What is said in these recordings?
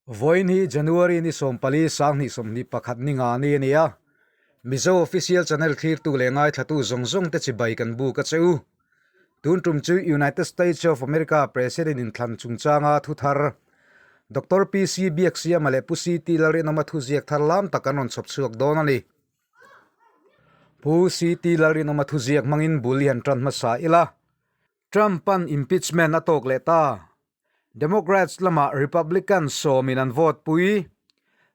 Vawiin hi January ni 14 2021 ni nga ni a ni a, Mizo Official Channel thlirtu leh ngaithlatu zawng zawng te chibai kan buk a che u. Tun tum chu United States of America President inthlan chungchanga thu thar Doctor PC Biaksiama leh Pu CT Lalrinawma thuziak thar lam tak an rawn chhawp chhuak dawn a ni. Pu CT Lalrinawma thuziak hmangin bul i han tan hmasa ila, Trump-a'n impeachment a tawk leh ta. Democrats lamah Republicans sawmin an vote pui.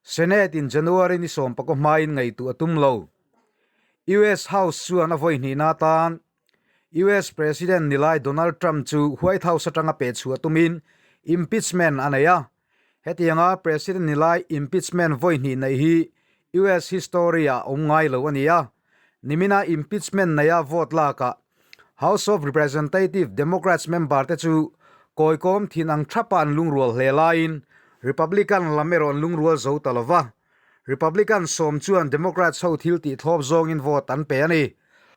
Senate in January ni sawmpakaw hmain ngaihtuah a tum lo. US House chuan a vawi hnihna atan US President nilai Donald Trump chu White House atanga peh chhuah tumin impeachment a nei a. Hetianga President nilai impeachment vawi hnih neih hi US history ah awm ngai lo a ni a. Nimina impeachment neia vote lakah House of Representative Democrats member te chu kawikawm thin ang thapa an lungrual hle laiin Republican lam erawh an lungrual zo ta lova. Republican sawm chuan Democrats ho thil tih thlawp zawngin vote an pe a ni.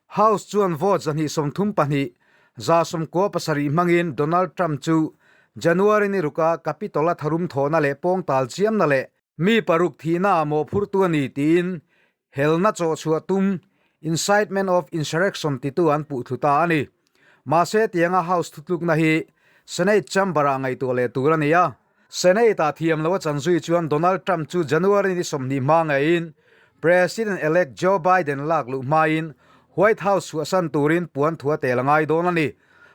House chuan vote 232, 97 hmangin Donald Trump chu January ni ruka Capitol-a tharum thawhna leh pawngtal chiamna leh Mi paruk thihna ah mawhphurtu a ni tiin helna chawhchhuah tum, incitement of insurrection titu an puh thlu ta a ni. Mahse tianga House thutlukna hi Senate chamber ah ngaihtuah leh tur a ni a. Senate ah thiam lo a chan zui chuan Donald Trump chu January ni 20 hma ngeiin President-elect Joe Biden lak luh hmain White House chhuahsan turin puan thu a tel a ngai dawn a ni.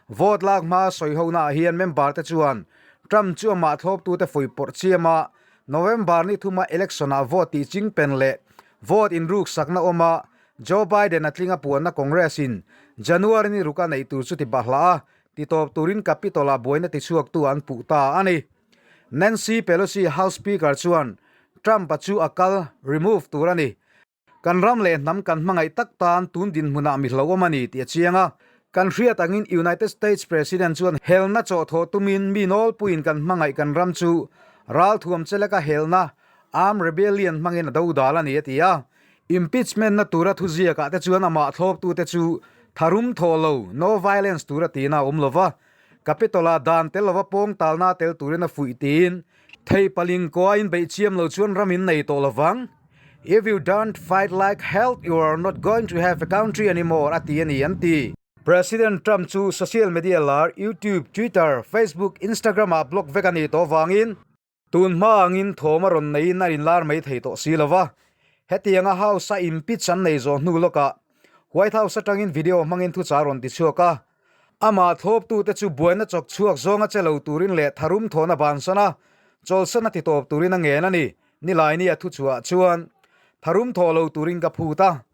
Vote lak hma sawihona ah hian member te chuan Trump chu amah thlawptute fuihpawrh chiam a, November ni thuma election ah vote tih chingpen leh vote inruk sakna awm a, Joe Biden a tlinga puanna Congress in January ni ruka neih tur chu ti bahlah a, ti tawp turin Capitol ah buaina tichhuaktu an puh ta a ni. Nancy Pelosi House Speaker chuan Trump-a chu a kal, remove, tur a ni. Kan ram leh hnam kan hmangaih tak tan tun dinhmunah mi hlauhawm a ni tih a chiang a. Kan hriat angin United States President chuan helna chawhthawh tumin mi nawlpuiin kan hmangaih kan ram chu ralthuam cheleka helna, armed rebellion, hmangin a dodal a ni a ti a. Impeachment na tura thuziakah te chuan amah thlawptute chu tharum thawh lo, no violence, tura tina a awm lova, Capitol-ah dan tel lova pawng talna tel turin a fuih tiin Thei paling kua in beih chiam lo chuan ram in nei tawh lovang. If you don't fight like hell you are not going to have a country anymore a ti a ni an ti. President Trump chu social media lar YouTube, Twitter, Facebook, Instagram ah block vek a nih tawh vangin tun hma angin thawm a rawn neiin a inlar mai thei tawh si lova. Hetianga House a impeach an nei zawh hnu lawkah White House atangin video hmangin thuchah a rawn ti chhuak a. Amah thlawptute chu buaina chawk chhuak zawnga che lo turin leh tharum thawhna bansan a, chawlhsan a ti tawp turin a ngen a ni. Nilaini a thuchhuah chuan, Tharum thawh lo turin ka phut a,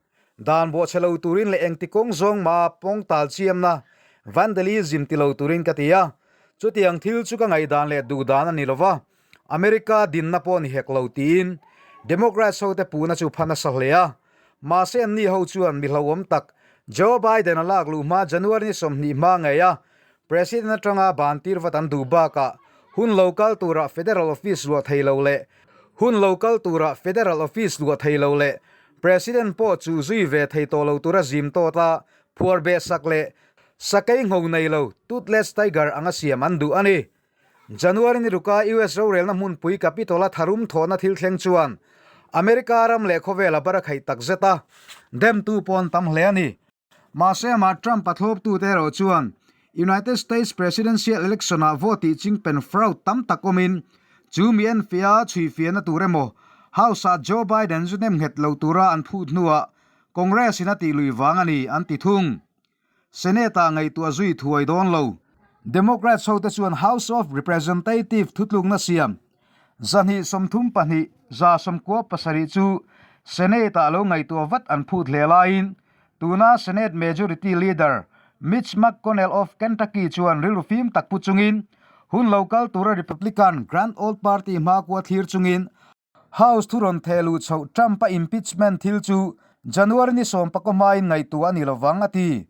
dan bawhchhe lo turin leh engti kawng zawng mah pawng tal chiamna, vandalism, ti lo turin ka ti a. Chutiang thil chu ka ngaihdan leh duhdan a ni lo va, America dinna pawh ni hek lo tiin Democrats hote puhna chu pha nasa hle a. Mahse anni ho chuan mi hlauhawm tak Joe Biden a lak luh hma January ni 20 hma ngei a President atanga ban tir vat an duh bakah hun lo kal tura Federal Office luah thei lo leh hun lo kal tura Federal Office luah thei lo leh President pawh chu zui ve thei tawh lo tura zim tawt a phuar beh sak leh sakei ngho nei lo Toothless Tiger anga siam an duh a ni. January ni ruka US rorelna hmunpui Capitol-a tharum thawhna thil thleng chuan America ram leh khawvela bar a khaih tak zet a, demtu pawh an tam hle a ni. Mahse amah Trump a thlawptute erawh chuan United States Presidential Election-ah vote tih chingpen fraud tam tak awmin chu mi enfiah chhuifiahna tur emaw House-ah Joe Biden zu nem nghet lo tura an phut hnuah Congress-in a tih lui vang a ni an ti thung. Senate-ah ngaihtuah zui thuai dawn lo. Democrats hote chuan House of Representative thutlukna siam 232, 97 chu Senate-ah lo ngaihtuah vat an phut hle laiin tuna Senate Majority Leader Mitch McConnell of Kentucky chuan rilru fim tak pu chungin hun lo kal tura Republican Grand Old Party hmakua thlir chungin House thu rawn theh luh chhoh Trump-a impeachment thil chu January ni sawmpakaw hmain ngaihtuah a ni lovang, a ti.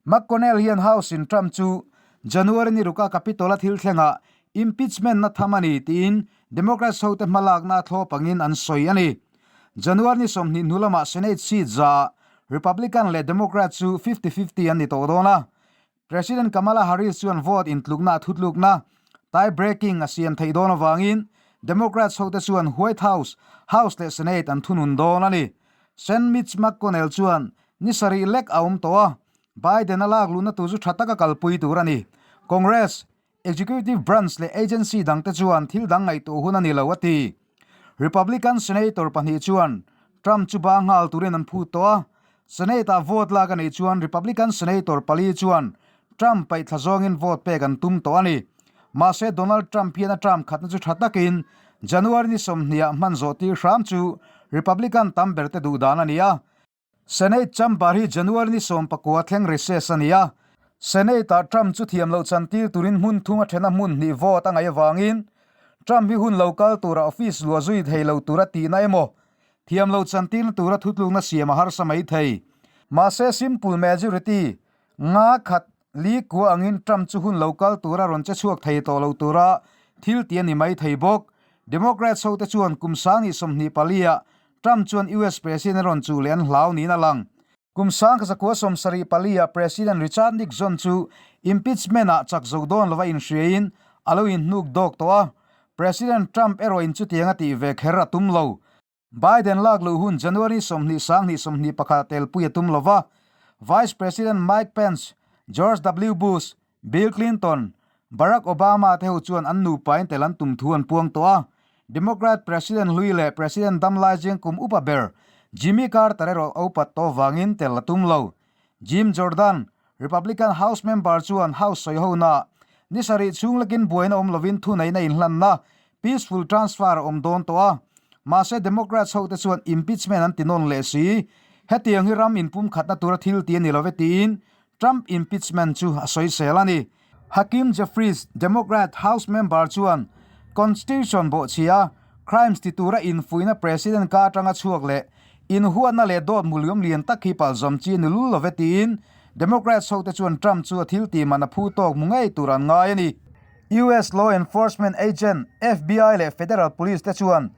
McConnell hian House-in Trump chu January ni ruka Capitol-a thil thlengah impeachment-na tham a ni tiin Democrats hote hmalakna a thlawp angin an sawi a ni. January ni 20 hnu lamah Senate seat zaah Republican leh Democrat chu fifty-fifty an ni tawh dawn a. President Kamala Harris chuan vote intlukna a thutlukna, tie breaking, a siam theih dawn avangin Democrats hote chuan White House, House leh Senate an thunun dawn a ni. Sen Mitch McConnell chuan ni sarih lek a awm tawh a, Biden a lak luhna tur chu tha taka kalpui tur a ni. Congress, Executive Branch leh agency dangte chuan thil dang ngaihtuah hun a ni lo a ti. Republican Senator pahnih chuan Trump chu ba nghal turin an phut tawh a, Senate-ah vote lak a nih chuan Republican Senator pali chuan Trump paihthla zawngin vote pek an tum tawh a ni. Mahse Donald Trump hian a term khatna chu tha takin January ni sawmhniah hman zawh tir hram chu Republican tam berte duh dan a ni a. Senate chamber hi January ni sawmpakua thleng recess a ni a. Senate-ah Trump chu thiam loh chan tir turin hmun thum a thena hmun hnih vote a ngaih avangin Trump hi hun lo kal tura office luah zui thei lo tura tihna emaw Thiam lo chantirna tura thutlukna siam a harsa mai thei. Mahse simple majority nga khat li kua angin Trump chu hun lo kal tura rawn che chhuak thei tawh lo tura thil ti a ni mai thei bawk. Democrats hote chuan kum sang 24 ah Trump chuan US President a rawn chuh leh an hlau niin a lang. Kum sang zakua 74 ah President Richard Nixon chu impeachment ah chak zo dawn lova inhriain a lo inhnuk dawk tawh a. President Trump erawhin chutiang a tih ve kher a tum lo. Biden lak luh hun January 20 sang 21 telpui a tum lova. Vice President Mike Pence, George W Bush, Bill Clinton, Barack Obama te ho chuan an nupain tel an tum thu an puang tawh a. Democrat President hlui leh President damlai zing kum upa ber Jimmy Carter erawh a upat tawh vangin tel a tum lo. Jim Jordan, Republican House member chuan House sawi hona ni sarih chhung lakin buaina awm lovin thuneihna inhlanna peaceful transfer a awm dawn tawh a. Mahse Democrats hote chuan impeachment an ti nawn leh si. Hetiang hi ram inpumkhatna tura thil ti a ni love tiin Trump impeachment chu a sawisel a ni. Hakeem Jeffries, Democrat House member chuan Constitution bawhchhia, crimes ti tura infuihna President ka atanga chhuak leh inhuatna leh dawt hmuliawm lian tak hi palzawm chi a ni lul love tiin Democrats hote chuan Trump chu a thil tih man a phu tawk hmu ngei tur an ngai a ni. US law enforcement agent FBI leh federal police te chuan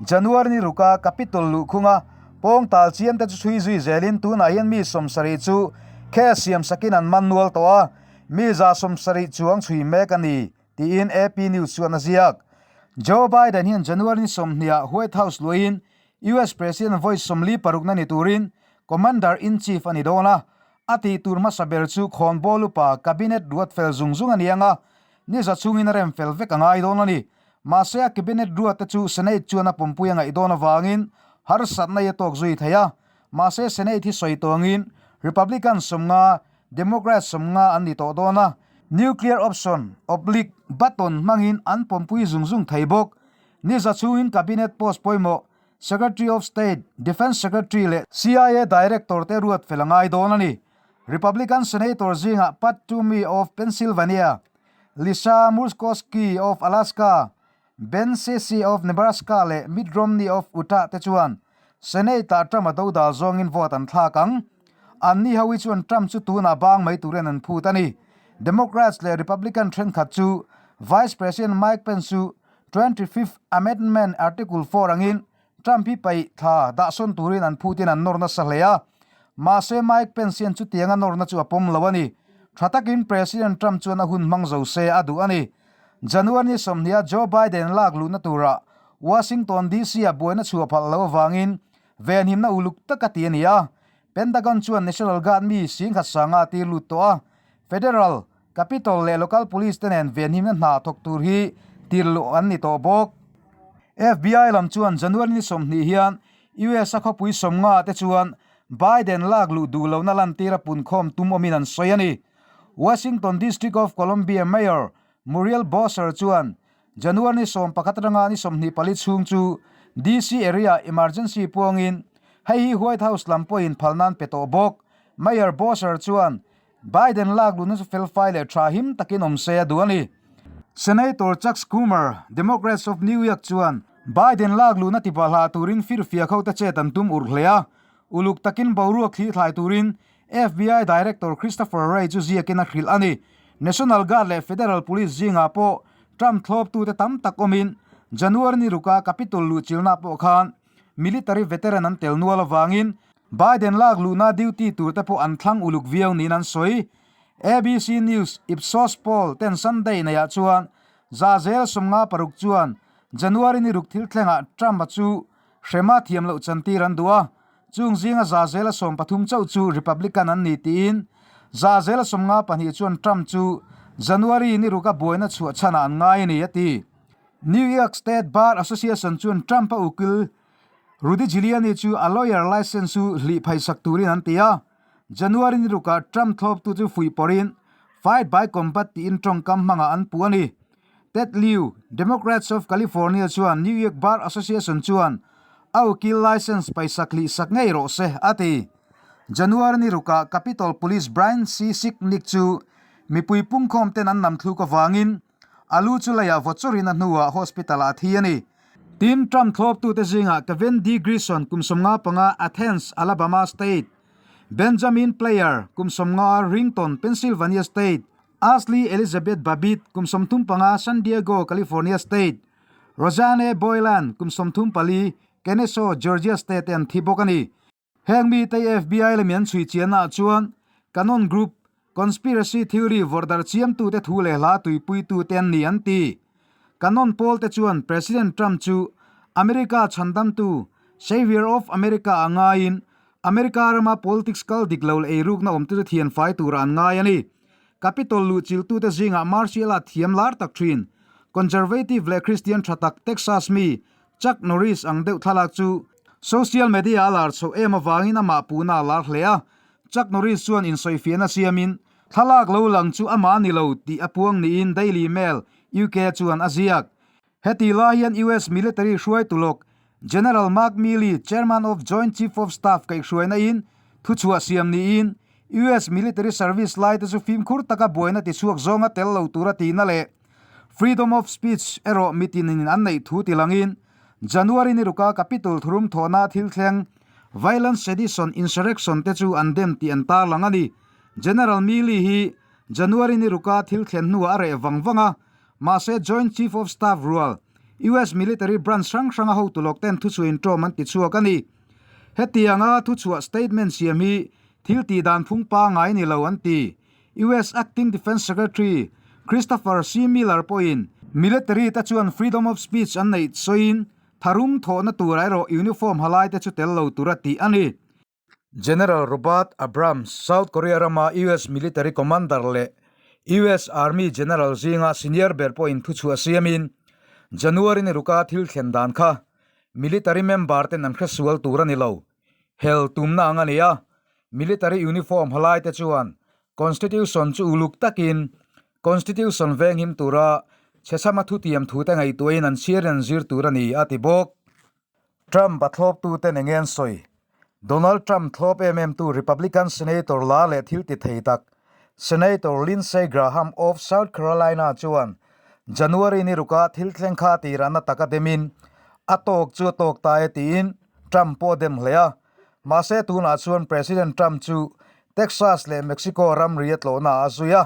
January ni ruka Capitol luhkhunga pawng tal chiam te chu chhui zui zelin tunah hian mi 70 chu case siam sakin an man nual tawh a, mi 170 chuang chhui mek a ni, tiin AP News chuan a ziak. Joe Biden hian January ni 20 ah White House luahin US President vawi 46 na ni turin Commander-in-Chief a ni dawn a, a tih tur hmasa ber chu khawnbawl upa Cabinet ruat fel zung zung a ni ang a, ni za chungin a rem fel vek a ngai dawn a ni. Mahse a Cabinet ruat te chu Senate chuan a pumpui a ngaih dawn avangin harsatna i a tawk zui thei a. Mahse Senate hi sawi tawngin Republican 50, Democrat 50 an ni tawh dawn a. Nuclear option, oblique, button hmangin an pumpui zung zung thei bawk. Ni za chungin Cabinet post pawimawh Secretary of State, Defence Secretary leh CIA Director te ruat fel a ngai dawn a ni. Republican Senator zingah Pat Toomey of Pennsylvania, Lisa Murkowski of Alaska, Ben Sasse of Nebraska leh Mitt Romney of Utah te chuan Senate-ah Trump a dodal zawngin vote an thlak ang. Anni ho hi chuan Trump chu tunah bang mai turin an phut a ni. Democrats leh Republican thenkhat chu Vice President Mike Pence chu 25th Amendment Article 4 angin Trump hi paih thla dahsawn turin an phutin an nawr nasa hle a. Mahse Mike Pence hian chutianga nawrna chu a pawm lo a ni. Tha takin President Trump chuan a hun hmang zo se a duh a ni. January ni 20 a Joe Biden lak luhna turah Washington DC ah buaina chhuah phalh lo avangin venhimna uluk tak a ti a ni a. Pentagon chuan National Guard mi 10,000 sanga tir lut tawh a. Federal, Capitol leh local police te nen venhimna hna thawk tur hi tir luh an ni tawh bawk. FBI lam chuan January ni 20 hian US a khawpui 50 te chuan Biden lak luh duh lohna lantir a punkhawm tum awmin an sawi a ni. Washington District of Columbia Mayor Muriel Bowser chuan January ni 11 atanga ni 24 chhung chu DC area emergency puangin hei hi White House lam pawhin phal nan pe tawh bawk. Mayor Bowser chuan Biden lak luhna chu felfai leh tha him takin awm se a duh a ni. Senator Chuck Schumer, Democrats of New York chuan Biden lak luhna tibahlah turin firfiak hote chet an tum urh hle a, uluk takin boruak thli thlai turin FBI Director Christopher Wray chu ziakin a hrilh a ni. National Guard leh Federal Police zingah pawh Trump thlawptute tam tak awmin January ni ruka Capitol luhchilna pawh khan military veteran an tel nual avangin Biden lak luhna duty tur te pawh an thlang uluk viau niin an sawi. ABC News Ipsos poll ten Sunday neiah chuan 56% chuan January ni ruk thil thlengah Trump-a chu hrema thiam loh chantir an duh a, chung zinga zahzela 13 chauh chu Republican an ni tiin zahzela 52 chuan Trump chu January ni ruka buaina chhuah chhanah an ngai a ni, a ti. New York State Bar Association chuan Trump-a ukil Rudy Giuliani chu a lawyer license chu hlih phaisak turin an ti a. January ni rukah Trump thlawptu chu fuih pawrhin Fight by Combat tiin tawngkam hmangah an puh a ni. Ted Lieu, Democrats of California chuan New York Bar Association chuan a ukil license paisak hlihsak ngei rawh se, a ti. January ni rukah Capitol Police Brian C. Sicknick chu mipui pungkhawm ten an namthluk avangin A lu chu leiah vaw chawrin a hnuah hospital ah a thi a ni. Tin, Trump thlawptute zingah Kevin D. Grison kum 55 Athens, Alabama State, Benjamin Player kum 50 Rington, Pennsylvania State, Ashley Elizabeth Babbitt kum 35 San Diego, California State, Rosanne Boyland kum 34 Kennesaw, Georgia State te an thi bawk a ni. Heng mite FBI leh mi an chhui chiannaah chuan Qanon Group, conspiracy theory vawrhdar chiamtute thu leh hla tuipuitute an ni an ti. Qanon pawlte chuan President Trump chu America chhandamtu, Savior of America a ngaiin America rama politics kal dik lo leh eirukna awmte chu thianfai turah an ngai a ni. Capitol luhchilhtute zingah martial art thiam lar tak thin, conservative leh Christian tha tak Texas mi Chuck Norris ang deuh thlalak chu social media a lar chhoh em avangin amah puhna a lar hle a. Chuck Norris chuan insawifiahna siamin thlalak lo lang chu amah a ni lo tih a puang niin Daily Mail UK chuan a ziak. Heti lai hian US military hruaitu lawk General Mark Milley, Chairman of Joint Chief of Staff kaihhruaina in thuchhuah siam niin US military service laite chu fimkhur taka buaina tichhuak zawnga tel lo tura tihna leh Freedom of speech erawh mitinin an neih thu tilangin January ni ruka Capitol thurum thawhna thil thleng violence, sedition, insurrection te chu an dem tih an tarlang a ni. General Milley hi January ni ruka thil thlen hnuah a reh vang vang a, mahse Joint Chief of Staff rual US military branch hrang hranga hotu lawk ten thuchhuahin ṭawm an ti chhuak a ni. Hetianga thuchhuah statement siam hi thil tih dan phung pangngai ni lo an ti. US Acting Defence Secretary Christopher C. Miller pawhin military te chuan freedom of speech an neih sawiin tharum thawhna turah erawh uniform ha laite chu tel lo tura tih a ni. General Robert Abrams, South Korea rama US military commander leh US Army general zinga senior ber pawhin thuchhuah siamin January ni ruka thil thlen dan kha military member ten an hresual tur a ni lo. Hel tumna ang a ni a, Military uniform halai te chuan Constitution chu uluk takin Constitution venghim tura chhechhama thutiam thute ngaihtuahin an chhiar in an zir tur a ni, a ti bawk. Trump a thlawptuten eng nge an sawi? Donald Trump thlawp em em tu Republican Senator la leh thil ti thei tak Senator Lindsey Graham of South Carolina chuan January ni ruka thil thleng kha tirahna taka demin a tawk chu a tawk ta e tiin Trump pawh a dem hle a. Mahse tunah chuan President Trump chu Texas leh Mexico ramri a tlawhna a zui a.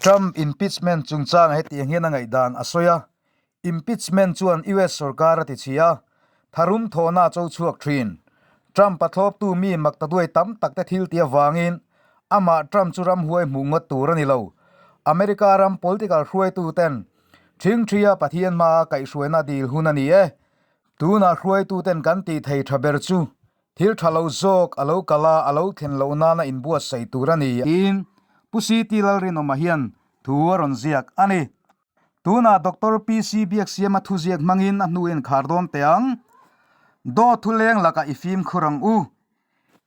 Trump impeachment chungchangah hetiang hian a ngaihdan a sawi a, Impeachment chuan US sorkar a ti chhi a, tharum thawhna a cho chhuak thin. Trump a thlawptu mi maktaduai tam tak te thil tih avangin amah Trump chu ramhuai hmuh ngawt tur a ni lo. America ram political hruaitu ten thingthia Pathian hmaa kaihhruaina dil hun a ni e. Tunah hruaituten kan tih thei tha ber chu thil tha lo zawk a lo kal a, a lo thlen loh nana inbuatsaih tur a ni tiin Pu CT Lalrinawma hian thu a rawn ziak a ni. Tunah Doctor PC Biaksiama thuziak hmangin a hnu inkhar dawn teh ang. Dawt thuleng lakah i fimkhur ang u.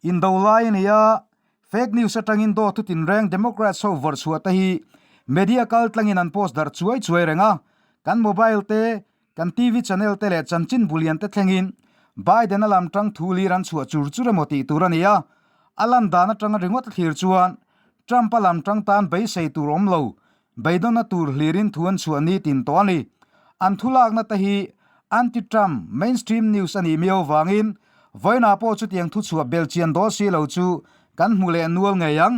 Indo lai a ni a, fake news atangin dawt thu tinreng Democrats ho vawrh chhuah te hi media kal tlangin an post darh chuai chuai reng a, kan mobile te, kan TV channel te leh chanchin bulian te thlengin Biden a lam tang thu lir an chhuah chur chur emaw tih tur a ni a, a lan dan atanga ringawt thlir chuan Trump a lam tang tan beisei tur awm lo, Beidawnna tur hlirin thu an chhuah ni tin tawh a ni. An thulakna te hi anti-Trump mainstream news a nih miau vangin vawiinah pawh chutiang thuchhuah belchian dawl si lo chu kan hmu leh nual ngei ang.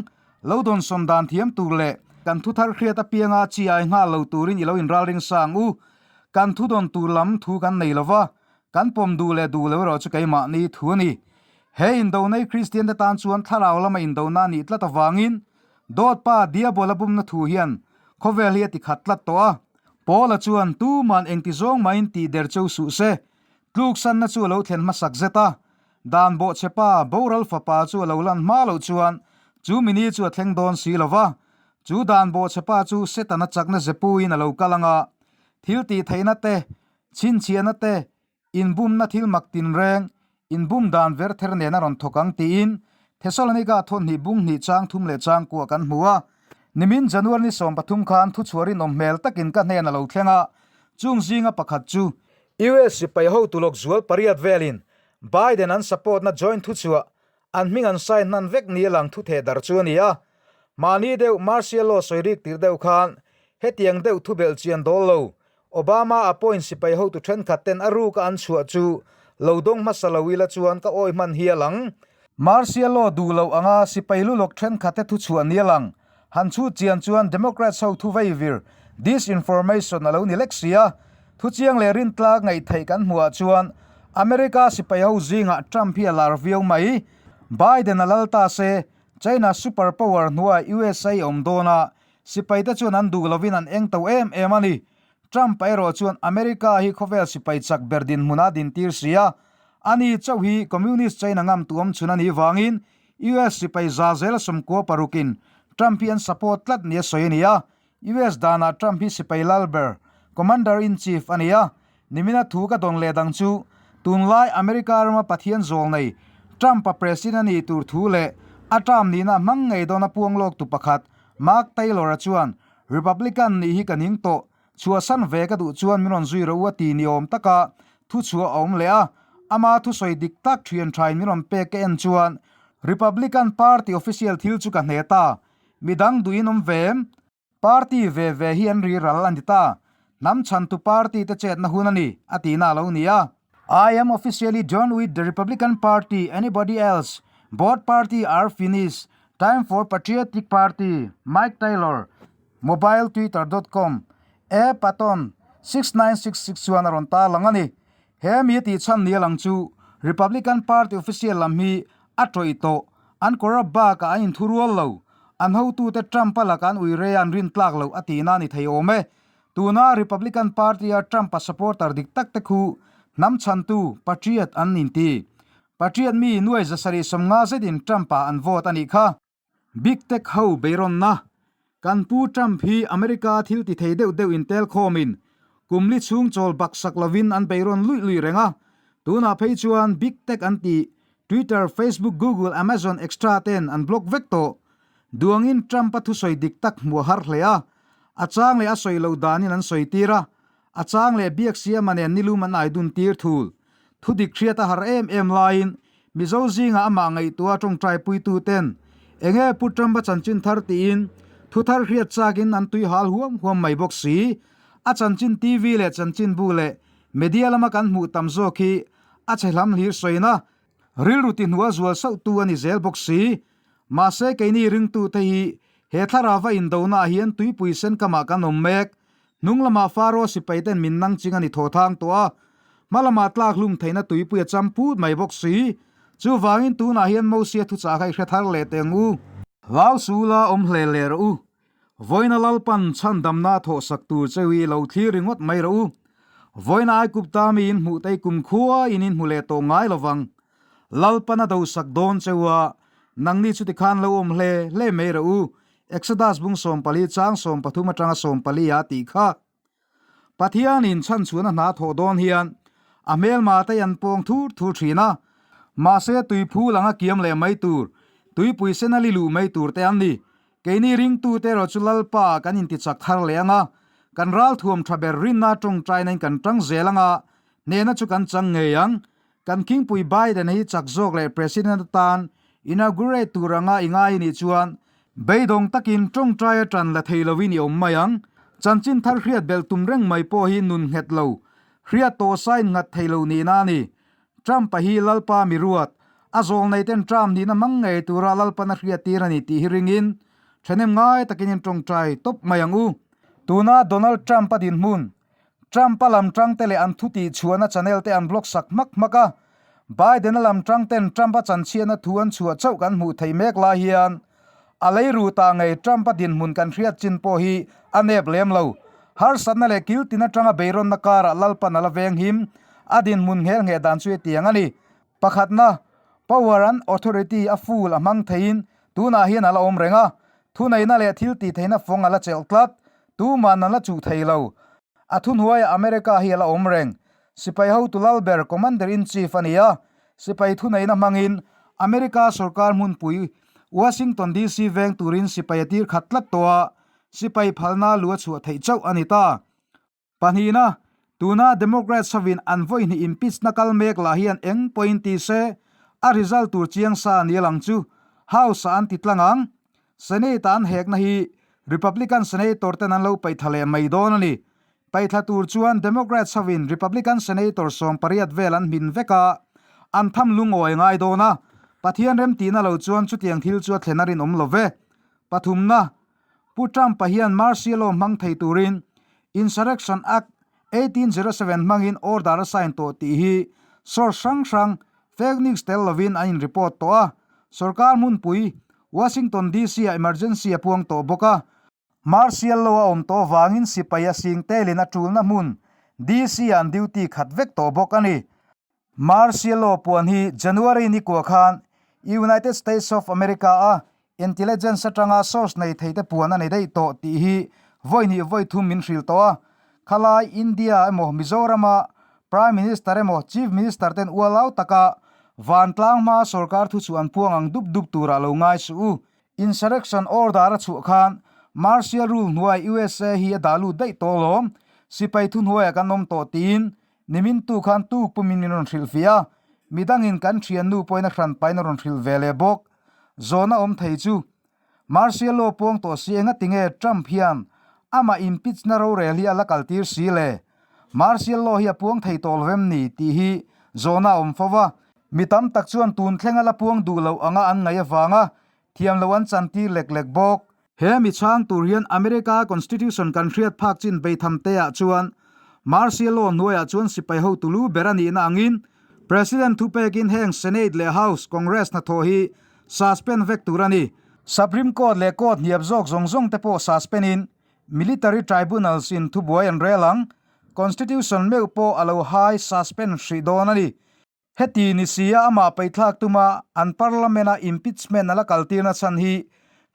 Lo dawnsawn dan thiam tur leh kan thuthar hriat apianga chi ai nghal lo turin i lo inralring sang u. Kan thudawn tur lam thu kan nei lo va, kan pawm duh leh duh lo erawh chu keimahni thu a ni. He indonei Kristiante tan chuan thlarau lama indona a nih tlat avangin Dawtpa Diabola bumna thu hian khawvel hi a ti khat tlat tawh a. Paula chuan tuman engti zawng mahin tih der cheu suh se, tluksanna chu a lo thlen hmasak zet a. Dan bawhchhepa boral fapa chu a lo lan hma loh chuan chu mini chu a thleng dawn si lo va. Chu dan bawhchhepa chu Setana chakna zepuiin a lo kal ang a, thil tih theihna te, chhinchhiahna te, Inbumna thil mak tinreng, inbum dan ver ther nen a rawn thawk ang tiin Thesalonika thawnhnih bung hnih chang thum leh chang kuah kan hmu a. Nimin January ni 13 khan thuchhuah rinawm hmel takin ka hnen a lo thleng a, chung zinga pakhat chu US sipai hotu lawk zual pariat velin Biden an support na joint thuchhuah an hming an sign hnan vek ni lang thu theh dar chu a ni a. Mahni deuh martial law sawi rik tir deuh khan hetiang deuh thu belh chian dawl lo Obama appoint sipai hotu thenkhat ten a ruk a an chhuah chu lo dawng hmasa lo ila chuan ka awi hman hial ang. Martial law duh loh anga sipai lu lawk thenkhat te thu chhuah ni alang. Han chhut chian chuan Democrats ho thu veivir, disinformation, a lo ni lek si a. Thu chiang leh rintlak ngaihtheih kan hmuh ah chuan America sipai ho zingah Trump hi a lar viau mai. Biden a lal ta se, China super power hnuai USA awm dawn a, Sipaite chuan an duh lovin an eng to em em a ni. Trump-a erawh chuan America hi khawvel sipai chak ber dinhmun a dintir si a, ani chauh hi Communist China ngam tu awm chhun a nih vangin US sipai za zel 96 in Trump hi an support tlat nia sawi a ni a. US danah Trump hi sipai lal ber, Commander-in-Chief, a ni a. Nimina thu ka dawn leh dang chu tunlai America rama Pathian zawl nei Trump-a President a nih tur thu leh a term nihna hmang ngei dawn a puang lawk tu pakhat Mark Taylor-a chuan Republican nih hi ka ning tawh, chhuahsan ve ka duh chuan min rawn zui rawh u a ti ni awm taka thu chhuah a awm leh a, ama thusawi dik tak thian thain min rawn pek ka en chuan Republican Party official thil chu ka hne ta, midang duhin awm ve em? Party ve ve hi an ri ral a ni ta. Hnam chhantu party te chetna hun a ni, a tihna a lo ni a. I am officially done with the Republican Party, anybody else? Both party are finished, time for Patriotic Party, Mike Taylor, Mobile Twitter dot com, A Patton, 6966 chuan a rawn tarlang a ni. He mi tih chhan ni a lang chu Republican Party official lam hi a tawih tawh, an corrupt bakah an inthurual lo, an hotute Trump-a lakah an ui rei a an rin tlak loh a tihna a ni thei awm e. Tuna Republican Party-a Trump-a supporter dik tak te khu hnam chhantu, patriot, an inti. Patriot mi nuai 750 zetin Trump-a an vote a nih kha. Big Tech ho beirawnna, Kan pu Trump hi America thil ti thei deuh deuh intel khawmin kum li chhung chawl bak sak lovin an beirawn luih luih reng a. Tunah phei chuan Big Tech an tih Twitter, Facebook, Google, Amazon etc ten an block vek tawh. Duangin Trump a thusawi dik tak hmuh a har hle a. A chang leh a sawi loh danin an sawi tir a, a chang leh biak siama nen nilum an ai dun tir thul. Thu dik hriat a har em em laiin Mizo zingah amah ngaihtuah tawngtai puitu ten enge Pu Trump a chanchin thar tiin thu thar hriat chakin an tui hal huam huam mai bawk si. A chanchin TV leh chanchinbu leh media lama kan hmuh tam zawk hi a chhe hlam hlir sawina rilru tihnual zual sauhtu a ni zel bawk si. Mahse keini ringtute hi he thlarava indona ah hian tuipui sen kamah kan awm mek. Hnung lamah Faro sipai ten min nang ching a ni thaw thang tawh a, hma lamah tlak hlum theihna tuipui a cham put mai bawk si. Chuvangin tunah hian Mosia thuchah kha i hre thar leh teh ang u. Hlau sula awm hle leh rawh u. Vawiina Lalpan chhandamna a thawhsak tur cheu hi lo thlir ringawt mai rawh u. Vawiina Aigupta mi in hmuh tei kum khua in in hmu leh tawh ngai lovang. Lalpan a dosak dawn cheu a, nangni chuti khan lo awm hle hle mai rawh u. Exodus bung 14 chang 13 atanga 14 ah tih kha. Pathianin chhanchhuahna hna thawh dawn hian a hmelma te an pawng thur thur thin a, mahse tui phul anga kiam leh mai tur, tuipui sen a li luh mai tur te an ni. Keini ringtute erawh chu Lalpa ah kan intichak thar leh ang a, kan ralthuam tha ber rinna tawngtaina in kan tang zel ang a, hnehna chu kan chang ngei ang. Kan khingpui Biden hi chak zawk leh President atan inaugurate tur anga i ngai anih chuan beidawng takin tawngtai atan la thei loin i awm mai ang. Chanchin thar hriat belh tum reng mai pawh hi nun nghet lo, hriat tawh sain nghat thei lo nihna a ni. Trump-a hi Lalpa mi ruat, a zawl nei ten Trump nihna hmang ngei tura Lalpan a hriat tir a ni tih hi ringin thahnem ngai takin in tawngtai tawp mai ang u. Tuna Donald Trump-a dinhmun Trump-a lam tangte leh an thutih chhuahna channel te an block sak hmak hmak a, Biden-a lam tangten Trump-a chanchhiatna thu an chhuah chauh kan hmuh thei mek lai hian a lei ru ta ngei Trump-a dinhmun kan hriat chin pawh hi a nep lem lo. Harsatna leh kil tin atanga beirawnna karah Lalpan a la veng him. A dinhmun nghel ngheh dan chu hetiang a ni. Pakhatna, Power an authority a full a hmang theiin tunah hian a la awm reng a. Thuneihna leh thil tihtheihna fawng a la chelh tlat. Tuman an la chuh thei lo. A thuhnuaiah America hi a la awm reng. Sipai hotu lal ber Commander-in-Chief a ni a. Sipai thuneihna hmangin America sorkar hmunpui Washington DC veng turin sipai a tir khat tlat tawh a, sipai phalna lu a chhuah theih chauh a ni ta. Pahnihna, tuna Democrats hovin an vawihnih impeach-na kal mek lah hian eng pawhin ti se, a result tur chiang sa a ni lang chu House-ah an ti tlang ang. Senate-a an hekna hi Republican Senator ten an lo paihthla leh mai dawn a ni. Paihthla tur chuan Democrats hovin Republican Senator 18 vel an hmin vek a, an tham lungawi ngai dawn a, Pathian remtihna lo chuan chutiang thil chu a thlen a rinawm lo ve. Pathumna, Pu Trump-a hian martial law hmang thei turin Insurrection Act 1807 hmangin order a sign tawh tih hi source hrang hrang, fake news tel lovin an in-report tawh a, sorkar hmunpui Washington DC-ah emergency a puang tawh bawk a. Martial law a awm tawh vangin sipai a sing telin a tulna hmun DC-ah an duty khat vek tawh bawk a ni. Martial law puan hi January ni kua khan United States of America a intelligence atanga source nei theite puan a ni daih tawh tih hi vawi hnih vawi thum min hrilh tawh a. Khalai India emaw Mizorama Prime Minister emaw Chief Minister ten ualau taka vantlang hmaa sorkar thuchhuah an puang ang dup dup turah lo ngai suh u. Insurrection order a chhuah khan martial rule hnuai USA hi a dah lut daih tawh alawm, sipai thuhnuaiah kan awm tawh tiin nimin tu khan tuk pumin min rawn hrilh fiah a, midangin kan thiannu pawhin a hran pahin a rawn hrilh ve leh bawk. Zawhna awm thei chu martial law puang tawh si enga tinge Trump hian amah impeach na rorel hi a la kaltir si le? Martial law hi a puang thei tawh lo em ni tih hi zawhna a awm fo va, Mi tam tak chuan tun thlenga la puang duh loh anga an ngaih avanga thiam loh an chantir lek lek bawk. He mi chhang tur hian America Constitution kan hriat phak chin beitham te ah chuan Martial Law hnuaiah chuan sipai hotu lu ber a nihna angin President thupekin heng Senate leh House Congress hnathawh hi suspend vek tur a ni. Supreme Court leh Court hniap zawk zawng zawng te pawh suspend in Military Tribunals in thubuai an rel ang. Constitution meuh pawh a lo hai suspend hrih dawn a ni. Heti ni sia amah paithlak tuma an parliament-a impeachment a la kaltirna chhan hi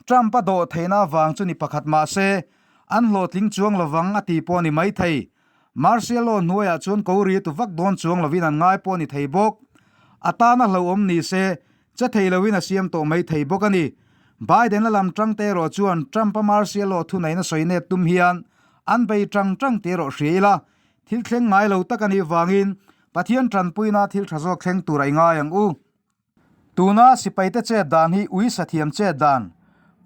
Trump-a dawh theihna avang chu ni pakhat mah se, an hlawhtling chuang lovang a ti pawh a ni maithei. Martial law hnuaiah chuan ko ri tu vak dawn chuang lovin an ngai pawh a ni thei bawk. A tana hlauhawm ni se, che thei loin a siam tawh mai thei bawk a ni. Biden-a lam tang te erawh chuan Trump-a martial law thuneihna sawi nep tum hian an bei tang tang tih erawh hria ila, Thil thleng ngai lo tak a nih vangin Pathian tanpuina thil tha zawk thleng tur a i ngai ang u. Tuna sipaite chet dan hi ui sathiam chet dan,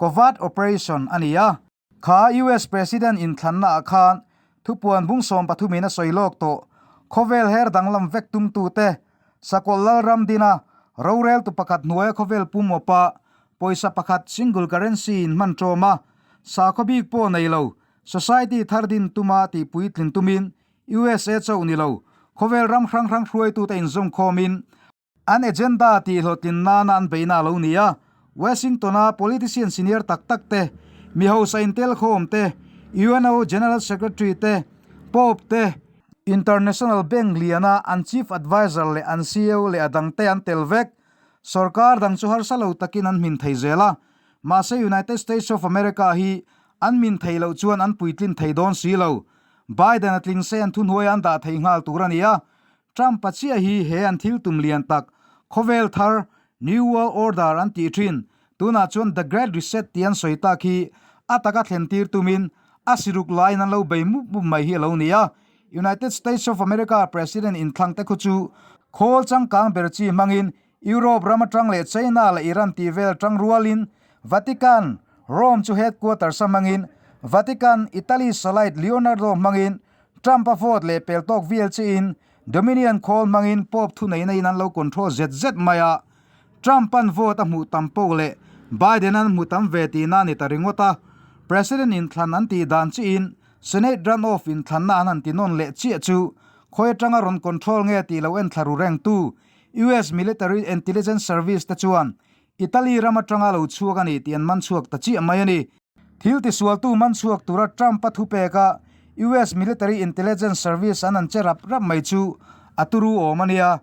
covert operation, a ni a. Kha US President inthlanna ah khan thupuan bung 13 in a sawi lawk tawh. Khawvel her danglam vek tumtute Sakawlh Lalram dina roreltu pakhat hnuaia khawvel pum awpa pawisa pakhat single currency in hman tawm a, sakhaw bik pawh nei lo Society thar din tuma tih puitlin tumin USA chauh ni lo, khawvel ram hrang hrang hruaitute inzawmkhawmin an agenda tih hlawhtlin nana an beihna a lo ni a. Washington-a politician senior tak tak te, mi hausa intelkhawm te, UNO General Secretary te, Pope te, International Bank liana an Chief Adviser leh an ceo leh a dangte an tel vek. Sorkar dang chu harsa lo takin an hmin thei zel a, mahse United States of America hi An min thei loh chuan an puitlin thei dawn si lo. Biden a tling se an thuhnuai an dah thei nghal tur a ni a. Trump-a chiah hi he an thil tum lian tak, khawvel thar, New World Order an tih thin, tunah chuan The Great Reset tih an sawi tak hi a taka thlen tir tumin a siruk laiin an lo bei mup mup mai hi a lo ni a. United States of America President inthlang te khu chu khawl changkang ber chi hmangin Europe ram atang leh China leh Iran tih vel tang rualin Vatican, Rome chu headquarters a hmangin Vatican, Italy Salite Leonardo hmangin Trump a vote leh pel tawk vel chiin Dominion khawl hmangin Pope thuneihna in an lo control zet zet mai a. Trump an vote a hmuh tam poh leh Biden an hmu tam ve tihna a ni ta ringawt a. President inthlan an tih dan chiin Senate runoff inthlanna an han ti nawn leh chiah chu khawi atanga rawn control nge tih lo enthla ru rengtu US Military Intelligence Service te chuan Italy ram atanga lo chhuak a ni tih an man chhuak ta chiah mai a ni. Thil tisualtu man chhuak tura Trump-a thupeka. US Military Intelligence Service an an che rap rap mai chu a turu awm a nia.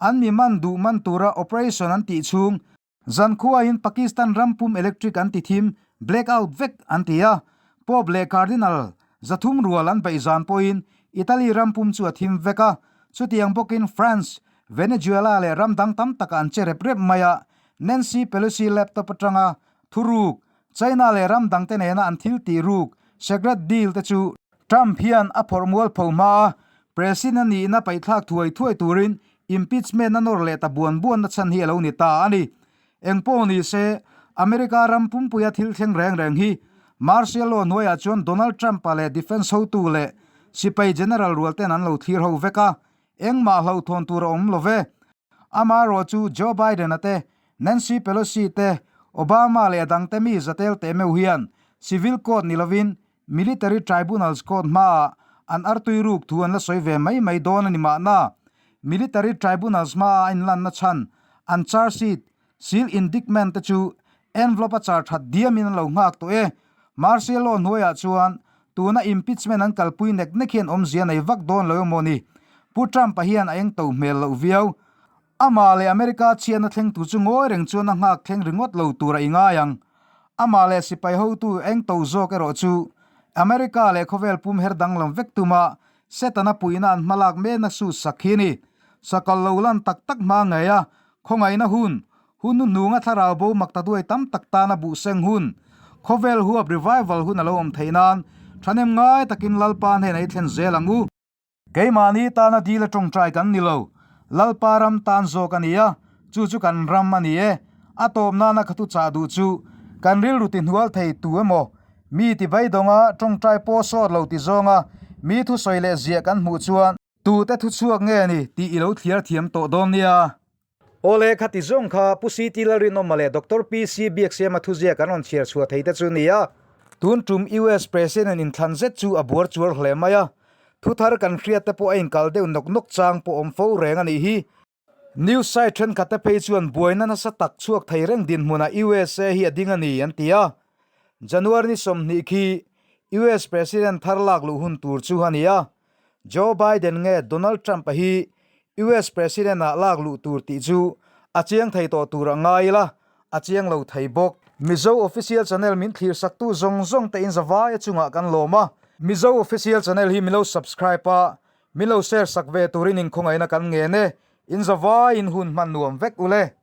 An mi man duh man tura operation an tih chhung Zankhuain Pakistan ram pum electric an ti thim, blackout vek an ti a. Pope leh Cardinal 300 rual an beih zan pawhin Italy ram pum chu a thim vek a. Chutiang bawkin France, Venezuela leh ram dang tam takah an che rep rep mai a. Nancy Pelosi laptop atanga thuruk, China leh ram dangte nena an thil tih ruk, secret deal te chu Trump hian a phawrh mual pho hma a, President a nihna paihthlak thuai thuai turin impeachment a nawr leh ta buan buan na chhan hi a lo ni ta a ni. Engpawh ni se, America ram pumpuia thil thleng reng reng hi Martial Law hnuaiah chuan Donald Trump-a leh defence hotu leh sipai general rual ten an lo thlir ho vek a, engmah hlauhthawn tur a awm lo ve. Amaherawh chu Joe Biden-a te, Nancy Pelosi te, Obama leh a dangte mi zatel teh meuh hian civil court ni lovin Military Tribunals Court hmaah an artui ruk thu an la sawi ve mai mai dawn a ni mahna. Military Tribunals hmaah a inlanna chhan an charge sheet, seal indictment te chu envelope a char that diamin an lo nghak tawh e. Martial law hnuaiah chuan tuna impeachment an kalpui nek nek hian awmzia nei vak dawn lo emaw ni. Pu Trump-a hian a engto hmel loh viau. Amah leh America chhiatna thlengtu chu ngawi reng chuan a nghak thleng ringawt lo tur a i ngai ang. Amah leh sipai hotu eng to zawk erawh chu America leh khawvel pum her danglam vek tuma Setana puihna an hmalak mekna sut sak hi a ni. Sakal lo lan tak tak hma ngei a, khawngaihna hun, hun hnuhnunga thlarau bo mak ta duai tam tak tana buhseng hun, khawvel huap revival hun a lo awm theih nan thahnem ngai takin Lalpa hnenah i thlen zel ang u. Keimahni tana dil a tawngtai kan ni lo, Lalpa ram tan zawk a ni a, chu chu kan ram a ni e. A tawp nana ka thu chah duh chu, kan rilru ti hnual thei tu emaw, mi ti beidawnga tawngtai pawh sawt lo ti zawnga mi thusawi leh ziah kan hmuh chuan, tute thuchhuak nge ni tih i lo thliar thiam tawh dawn nia. Awle, khati zawng kha Pu CT Lalrinawma leh Doctor PC Biaksiama thuziak an rawn chhiar chhuah thei te chu nia. Tun tum US President inthlan zet chu a buar chuar hle mai a, thu thar kan hriat te pawh a inkal deuh nawk nawk chang pawh awm fo reng a nih hi. News site thenkhat te phei chuan buaina nasa tak chhuak thei reng dinhmunah USA hi a ding a ni an ti a. January ni 20 khi US President thar lak luh hun tur chu a ni a, Joe Biden nge Donald Trump-a hi US President ah lak luh tur tih chu a chiang thei tawh tur a ngai ila, a chiang lo thei bawk. Mizo Official Channel min thlir saktu zawng zawng te in zavai a chungah kan lawm a. Mizo Official Channel hi min lo subscribe a, min lo share sak ve turin inkhawngaihna kan ngen e. In zavai in hun hman nuam vek ule.